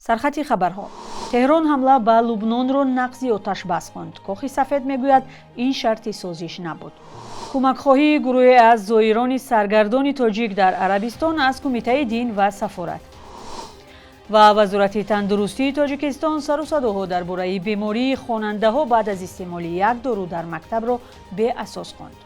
Сархати хабарҳо: Теҳрон ҳамла ба Лубнонро нақзи оташбас хонд. Кохи Сафед мегӯяд, ин шарти созиш набуд. Кӯмакхоҳии гурӯҳе аз зоирони саргардони тоҷик дар Арабистон аз Кумитаи дин ва сафорат ва Вазорати тандурустии Тоҷикистон сару садоҳо дар бораи бемории хонандаҳо баъд аз истеъмоли як дору дар мактабро беасос хонд.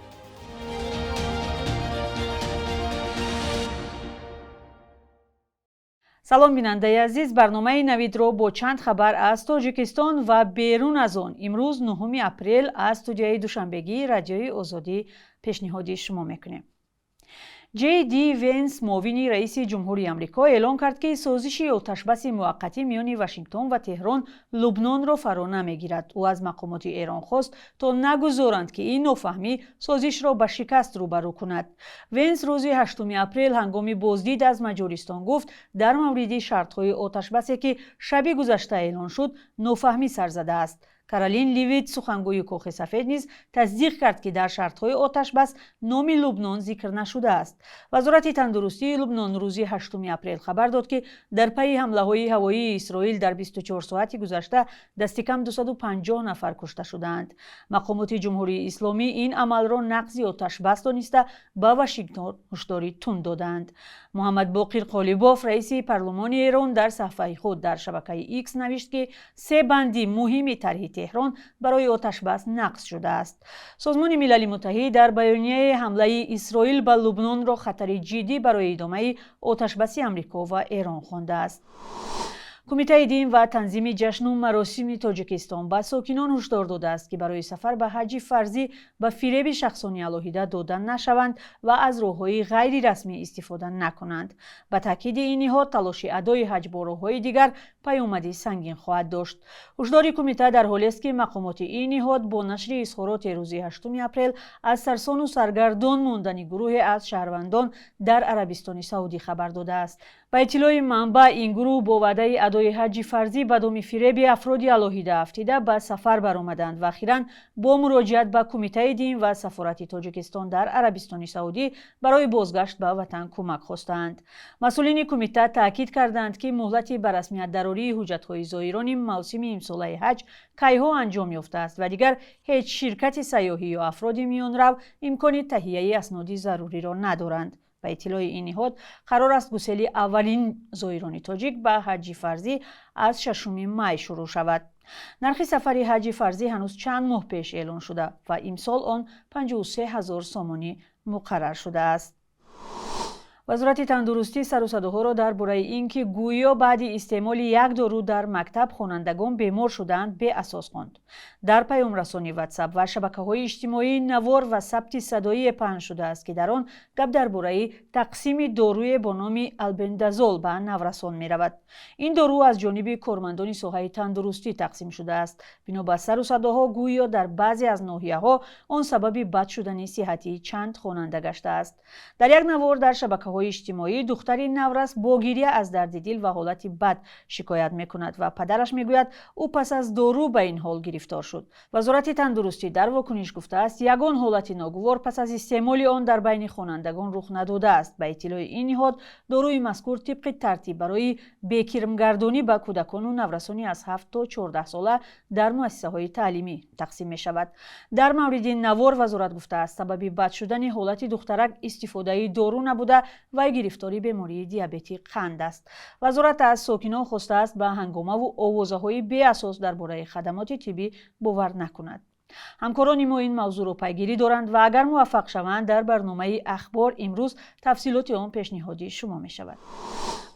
Салом, бинандаи азиз. Барномаи Навидро бо чанд хабар аз Тоҷикистон ва берун аз он имрӯз, 9 апрел, аз студияи душанбегии Радиои Озодӣ пешниҳоди шумо мекунем. Ҷей Ди Венс, муовини раиси ҷумҳури Амрико, эълон кард, ки созиши оташбаси муваққатӣ миёни Вашингтон ва Теҳрон Лубнонро фаро намегирад. Ӯ аз мақомоти Эрон хост, то нагузоранд, ки ин нофаҳмӣ созишро ба шикаст рӯбарӯ кунад. Венс рӯзи 8 апрел ҳангоми боздид аз Маҷористон гуфт, дар мавриди шартҳои оташбасе, ки шаби гузашта эълон шуд, нофаҳмӣ сар задааст. Каролин Ливит, сухангӯи Кохи Сафед, низ тасдиқ кард, ки дар шартҳои оташбас номи Лубнон зикр нашудааст. Вазорати тандурустии Лубнон рӯзи 8 апрел хабар дод, ки дар пайи ҳамлаҳои ҳавоии Исроил дар 24 соати гузашта дасти кам 250 нафар кушта шудаанд. Мақомоти Ҷумҳурии Исломӣ ин амалро нақзи оташбас дониста, ба Вашингтон ҳушдори тунд додаанд. Муҳаммад Боқир Қолибоф, раиси парлумони Эрон, дар саҳфаи худ дар шабакаи Икс навишт, ки се банди муҳими тарҳи Теҳрон барои оташбас нақз шудааст. Созмони Милали Муттаҳид дар баёнияи ҳамлаи Исроил ба Лубнонро хатари ҷиддӣ барои идомаи оташбаси Амрико ва Эрон хондааст. Кумитаи дин ва танзими ҷашну маросими Тоҷикистон ба сокинон ҳушдор додааст, ки барои сафар ба ҳаҷҷи фарзӣ ба фиреби шахсони алоҳида дода нашаванд ва аз роҳҳои ғайрирасмӣ истифода накунанд. Ба таъкиди ин ниҳод, талоши адои ҳаҷ бо роҳҳои дигар паёмади сангин хоҳад дошт. Ҳушдори кумита дар ҳолест, ки мақомоти ин ниҳод бо нашри изҳороти рӯзи 8 апрел аз сарсону саргардон мондани гурӯҳе аз шаҳрвандон дар Арабистони Саудӣ хабар додааст. Ба иттилои манбаъ, ин гурӯҳ бо ваъдаи адои ҳаҷҷи фарзӣ ба доми фиреби афроди алоҳида афтида, ба сафар баромаданд ва ахиран бо муроҷиат ба Кумитаи дин ва сафорати Тоҷикистон дар Арабистони Саудӣ барои бозгашт ба ватан кӯмак хостаанд. Масъулини кумита таъкид карданд, ки муҳлати ба расмият дарории ҳуҷҷатҳои зоирони мавсими имсолаи ҳаҷ кайҳо анҷом ёфтааст ва дигар ҳеҷ ширкати сайёҳӣ ё афроди миёнрав имкони таҳияи асноди заруриро надоранд. Ба иттилои ин ниҳод, қарор аст гусели аввалин зоирони тоҷик ба ҳаҷҷи фарзӣ аз 6 май шурӯъ шавад. Нархи сафари ҳаҷҷи фарзӣ ҳанӯз чанд моҳ пеш эълон шуда ва имсол он 53 ҳазор сомонӣ муқаррар шудааст. Вазорати тандурустӣ сару садоҳоро дар бораи ин ки гӯё баъди истеъмоли як дору дар мактаб хонандагон бемор шудаанд, беасос хонд. Дар паёмрасони Ватсап ва шабакаҳои иҷтимоӣ навор ва сабти садоие паҳн шудааст, ки дар он гап дар бораи тақсими доруе бо номи албендазол ба наврасон меравад. Ин дору аз ҷониби кормандони соҳаи тандурустӣ тақсим шудааст. Бино ба сару садоҳо, гӯё дар баъзе аз ноҳияҳо он сабаби бад шудани сиҳатии чанд хонанда гаштааст. Дар як навор дар шабакаҳои иҷтимоӣ духтари наврас бо гиря аз дарди дил ва ҳолати бад шикоят мекунад ва падараш мегӯяд, ӯ пас аз дору ба ин ҳол гирифтор шуд. Вазорати тандурустӣ дар вокуниш гуфтааст, ягон ҳолати ногувор пас аз истеъмоли он дар байни хонандагон рух надодааст. Ба иттилои ин ниҳод, доруи мазкур тибқи тартиб барои бекирмгардонӣ ба кӯдакону наврасони аз 7 то 14 сола дар муассисаҳои таълимӣ тақсим мешавад. Дар мавриди навор вазорат гуфтааст, сабаби бад шудани ҳолати духтарак истифодаи дору набуда, вай гирифтори бемории диабети қанд аст. Вазорат аз сокинон хостааст, ба ҳангомаву овозаҳои беасос дар бораи хадамоти тиббӣ бовар накунад. Ҳамкорони мо ин мавзӯъро пайгирӣ доранд ва агар муваффақ шаванд, дар барномаи Ахбор имрӯз тафсилоти он пешниҳоди шумо мешавад.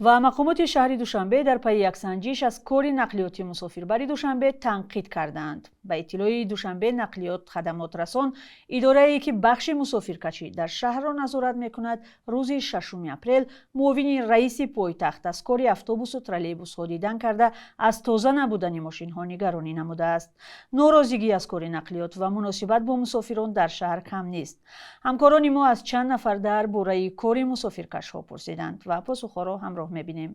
Ва мақомоти шаҳри Душанбе дар пайи як санҷиш аз кори нақлиёти мусофирбари Душанбе танқид кардаанд. Ба иттилои Душанбе нақлиёт хадамотрасон, идорае ки бахши мусофиркашӣ дар шаҳрро назорат мекунад, рӯзи 6 апрел муовини раиси пойтахт аз кори автобусу троллейбусҳо дидан карда, аз тоза набудани мошинҳо нигаронӣ намудааст. Норозигӣ аз кори нақлиёт ва муносибат бо мусофирон дар шаҳр кам нест. Ҳамкорони мо аз чанд нафар дар бораи кори мусофиркашҳо пурсиданд ва посухҳоро ҳамроҳ мебинем.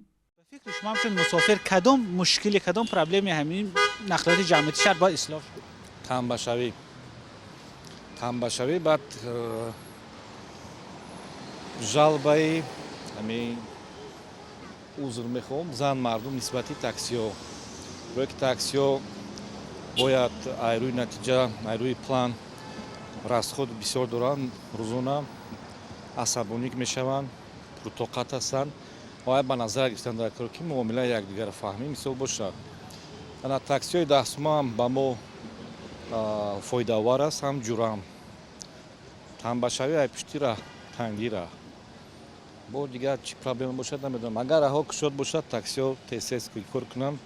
Фикри шумо, ҳамчун мусофир, кадом мушкили, кадом проблеми ҳамин нақлиёти ҷамъиятии шаҳр бояд ислоҳ шуд? Тамбашавӣ, тамбашавӣ, баъд жалобаи ҳамин. Узр мехоҳам, зан мардум нисбати таксиҳо. Рӯе ки таксиҳо бояд ай рӯи натиҷа, ай рӯи план расход бисёр доранд, рӯзона асабоник мешаванд, пуртоқат ҳастанд. Бояд ба назар гирифтан дар кор, ки муомилаи якдигарро фаҳмӣ мисол бошад. Ана таксиҳои 10 сума ҳам ба мо фоидаовар аст, ҳам ҷурам. Танбашавӣ ай пушти раҳ, тангӣ раҳ. Бо дигар чӣ проблема бошад, намедонам. Агар раҳҳо кушод бошад, таксиҳо тез-тез кор кунанд,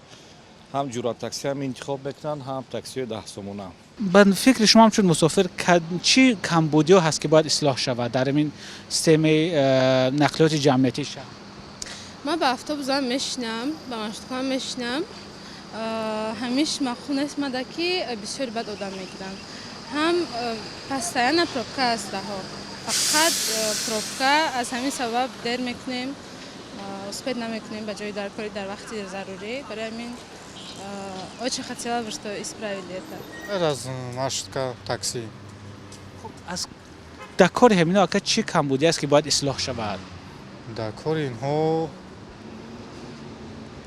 ҳам ҷура такси ҳам интихоб мекунанд, ҳам таксиҳои 10 сомона. Ба фикри шумо, ҳамчун мусофир, чӣ камбудиҳо ҳаст, ки бояд ислоҳ шавад дар ин системаи нақлиёти ҷамъиятии шаҳр? Ман ба автобусам мешинам, ба маршруткам мешинам. Ҳамиш маъқул нест мада, ки бисёри бад одам мегиранд. Ҳам постоянно пробка аст раҳо, фақат пробка. Аз ҳамин сабаб дер мекунем, успеть намекунем ба ҷои даркорӣ дар вақти зарурӣ. Барои ҳамин очень хотела бы, что исправили это. Аз маршрутка, такси. Аз дар кори ҳамино, ака, чӣ камбудӣ аст, ки бояд ислоҳ шавад? Дар кори инҳо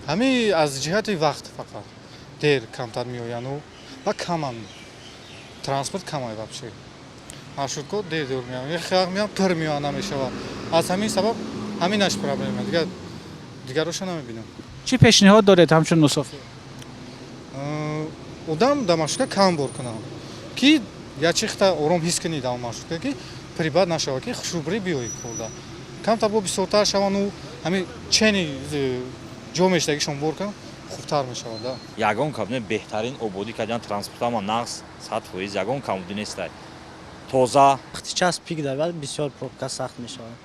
ҳамин аз ҷиҳати вақт фақат дер камтар меояну ва камам транспорт камай. Вообще маршрутко дер дер меоян, як меоян, пир меоян, намешавад. Аз ҳамин сабаб ҳаминаш проблема, дигар дигароша намебинам. Чӣ пешниҳод доред ҳамчун мусофир? Одам дар маршрутка кам бор кунам, ки ячихта ором ҳис кунӣ дар маршрутка, ки прибад нашавад, ки хушрӯбрӣ биёӣ корда. Камтар бо бисёртар шавану ҳамин чени ҷо мешдагишон бор кунам, хубтар мешавад да. Ягон камбуди, беҳтарин ободӣ кардан транспорт, ама нағз, 100%, ягон камбудӣ нестай, тоза. Вақти час пик давад, бисёр пробка сахт мешавад,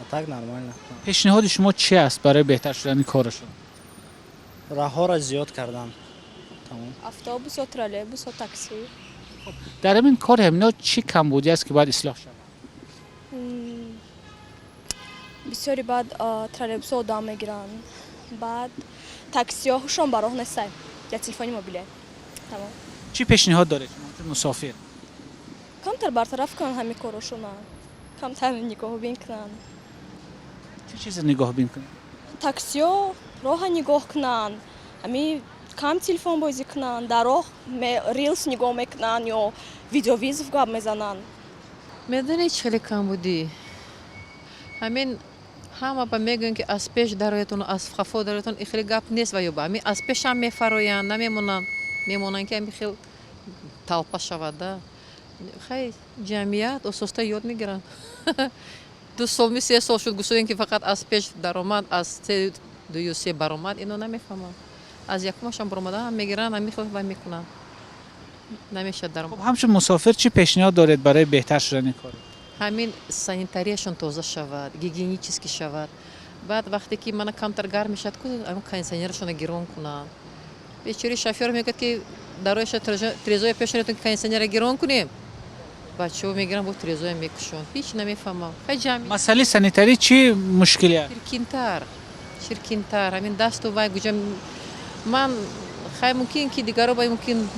а так нормально. Пешниҳоди шумо чи аст барои беҳтар шудани корашон? Раҳҳоро зиёд кардан, тамом. Автобусо, троллейбусо, такси. Дар ҳамин кори ҳамино чӣ камбудӣ аст, ки бояд ислоҳ шавад? Бисёри баъд троллейбусо одам мегиранд, баъд таксиҳо ҳушон ба роҳ нестай, я телефони мобиле, тамом. Чӣ пешниҳод доред шумо ҳамчун мусофир? Камтар бартараф кунанд ҳамин корошона, камтар нигоҳубин кунанд. Чӣ чизе нигоҳбин кунед? Таксиҳо роҳа нигоҳ кунанд, ҳамин кам телефон бозӣ кунанд, дар роҳ рилс нигоҳ мекунанд ё видеовызов гап мезананд. Медонед, чӣ хеле камбудӣ? Ҳамин ҳама ба мегӯянд, ки аз пеш дароятон, аз хафо дароятон. И хеле гап нест ва ё ба ҳамин аз пешам мефароянд, намемонанд, мемонанд, ки ҳамин хел толпа шавад да. Хай, ҷамъият ососта ёд мегиранд. 2 сол ми 3 сол шуд, гусоем, ки фақат аз пеш даромад, аз се дую се баромад. Ино намефаҳмам, аз якумашам баромада мегиранд, ҳамин хел вай мекунанд, намешавад даромад. Хуб, ҳамчун мусофир чӣ пешниҳод доред барои беҳтар шудани кор? Ҳамин санитарияшон тоза шавад, гигиенически шавад. Баъд вақте ки мана камтар гарм мешавад ку, ҳамин кондиционерашонро гирон кунанд. Бечори шофёр мегӯяд, ки дарояша трезоя пешонетон, ки кондиционерро гирон кунем. Бачаҳо мегиранд, бо трезоя мекушон. Ҳеҷ намефаҳмам. Хай, ҷамъ. Масъалаи санитарӣ чӣ мушкиле аст? Чиркинтар, чиркинтар, ҳамин дасту вай гуҷа. Ман хай, мумкин ки дигаро ба мумкин,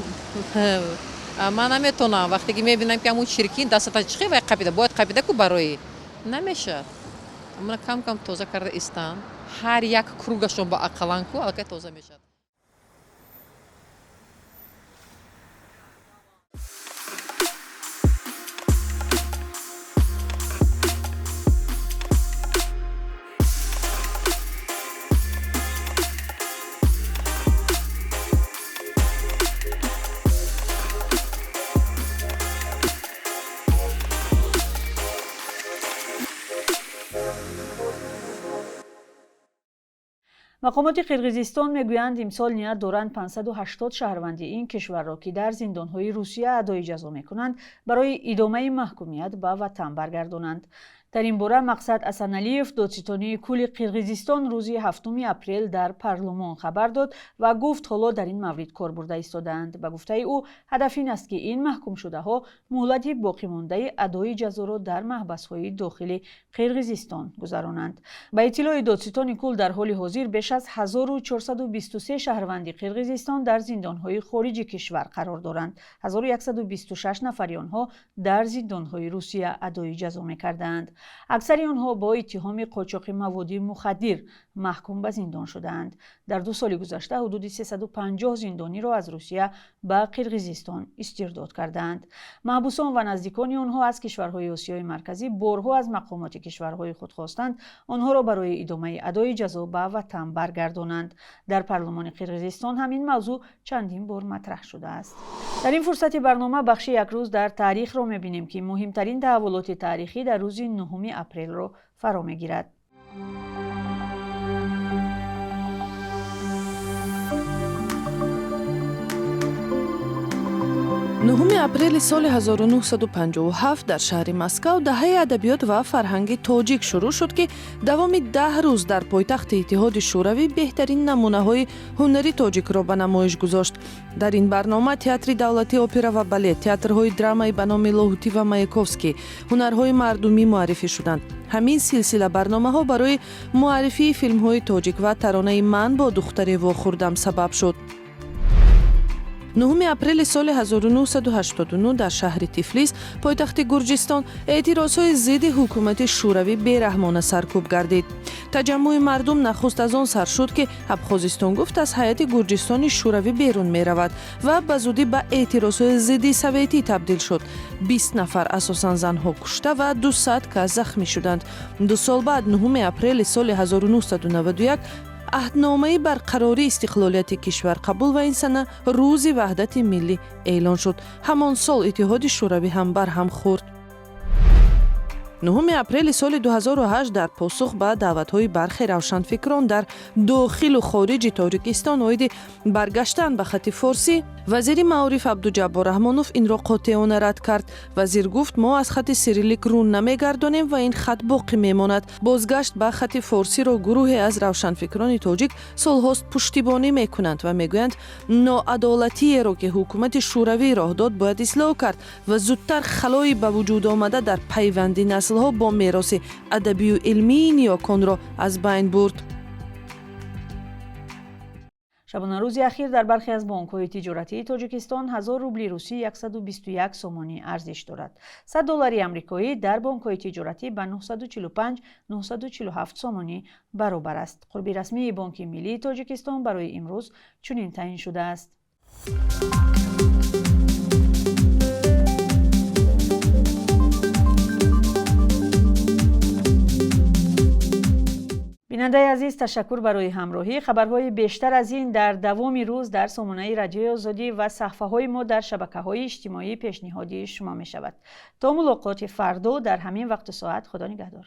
ман наметонам. Вақте ки мебинам, ки ҳамун чиркин дастата чихе вай қапида, бояд қапида ку, барои намешавад. Ҳамуна кам кам тоза карда истанд, ҳар як кругашон ба ақаллан ку аллакай тоза мешавад. Мақомоти Қирғизистон мегӯянд, имсол ният доранд 580 шаҳрванди ин кишварро, ки дар зиндонҳои Русия адои ҷазо мекунанд, барои идомаи маҳкумият ба ватан баргардонанд. Дар ин бора Мақсад Асаналиев, додситонии кулли Қирғизистон, рӯзи 7 апрел дар парлумон хабар дод ва гуфт, ҳоло дар ин маврид кор бурда истодаанд. Ба гуфтаи ӯ, ҳадаф ин аст, ки ин маҳкумшудаҳо муҳлати боқимондаи адои ҷазоро дар маҳбасҳои дохили Қирғизистон гузаронанд. Ба иттилои додситони кул, дар ҳоли ҳозир беш аз 1423 шаҳрванди Қирғизистон дар зиндонҳои хориҷи кишвар қарор доранд. 1126 нафари онҳо дар зиндонҳои Русия адои ҷазо мекардаанд. Аксари онҳо бо иттиҳоми қочоқи маводи мухаддир маҳкум ба зиндон шудаанд. Дар 2 соли гузашта ҳудуди 350 зиндониро аз Русия ба Қирғизистон истирдод кардаанд. Маҳбусон ва наздикони онҳо аз кишварҳои Осиёи Марказӣ борҳо аз мақомоти кишварҳои худ хостанд онҳоро барои идомаи адои ҷазо ба ватан баргардонанд. Дар парлумони Қирғизистон ҳам ин мавзӯъ чандин бор матраҳ шудааст. Дар ин фурсати барнома бахши як рӯз дар таърихро мебинем, ки муҳимтарин таҳаввулоти таърихӣ дар рӯзи 9 апрелро фаро мегирад. 9 апрели соли 1957 дар шаҳри Москав даҳаи адабиёт ва фарҳанги тоҷик шурӯъ шуд, ки давоми 10 рӯз дар пойтахти Иттиҳоди Шӯравӣ беҳтарин намунаҳои ҳунари тоҷикро ба намоиш гузошт. Дар ин барнома театри давлатии опера ва балет, театрҳои драмаи ба номи Лоҳутӣ ва Маяковский, ҳунарҳои мардумӣ муаррифӣ шуданд. Ҳамин силсила барномаҳо барои муаррифии филмҳои тоҷик ва таронаи «Ман бо духтаре вохӯрдам» сабаб шуд. 9 апрели соли 1989 дар шаҳри Тифлис, пойтахти Гурҷистон, эътирозҳои зидди ҳукумати Шӯравӣ бераҳмона саркӯб гардид. Таҷаммуи мардум нахуст аз он сар шуд, ки Абхозистон гуфт аз ҳайати Гурҷистони Шӯравӣ берун меравад ва ба зудӣ ба эътирозҳои зидди советӣ табдил шуд. 20 нафар, асосан занҳо, кушта ва 200 кас захмӣ шуданд. 2 сол баъд, 9 апрели соли 1991, аҳдномаи барқарории истиқлолияти кишвар қабул ва ин сана рӯзи ваҳдати миллӣ эълон шуд. Ҳамон сол Иттиҳоди Шӯравӣ ҳам барҳам хӯрд. 9 апрели соли 2008 дар посух ба даъватҳои бархе равшанфикрон дар дохилу хориҷи Тоҷикистон оиди баргаштан ба хати форсӣ, вазири маориф Абдуҷаббор Раҳмонов инро қотеона рад кард. Вазир гуфт, мо аз хати сирилик рӯ намегардонем ва ин хат боқӣ мемонад. Бозгашт ба хати форсиро гурӯҳе аз равшанфикрони тоҷик солҳост пуштибонӣ мекунанд ва мегӯянд, ноадолатиеро, ки ҳукумати Шӯравӣ роҳ дод, бояд ислоҳ кард ва зудтар халои ба вуҷуд омада дар пайванди наслҳо бо мероси адабию илмии ниёконро аз байн бурд. Шабонарӯзи ахир дар бархе аз бонкҳои тиҷоратии Тоҷикистон 1000 рубли русӣ 121 сомонӣ арзиш дорад. 100 доллари амрикоӣ дар бонкҳои тиҷоратӣ ба 945-947 сомонӣ баробар аст. Қурби расмии Бонки Миллии Тоҷикистон барои имрӯз чунин таъин шудааст. Бинандаи азиз, ташаккур барои ҳамроҳӣ. Хабарҳои бештар аз ин дар давоми рӯз дар сомонаи Радиои Озодӣ ва саҳифаҳои мо дар шабакаҳои иҷтимоӣ пешниҳоди шумо мешавад. То мулоқоти фардо дар ҳамин вақту соат, Худо нигаҳдор.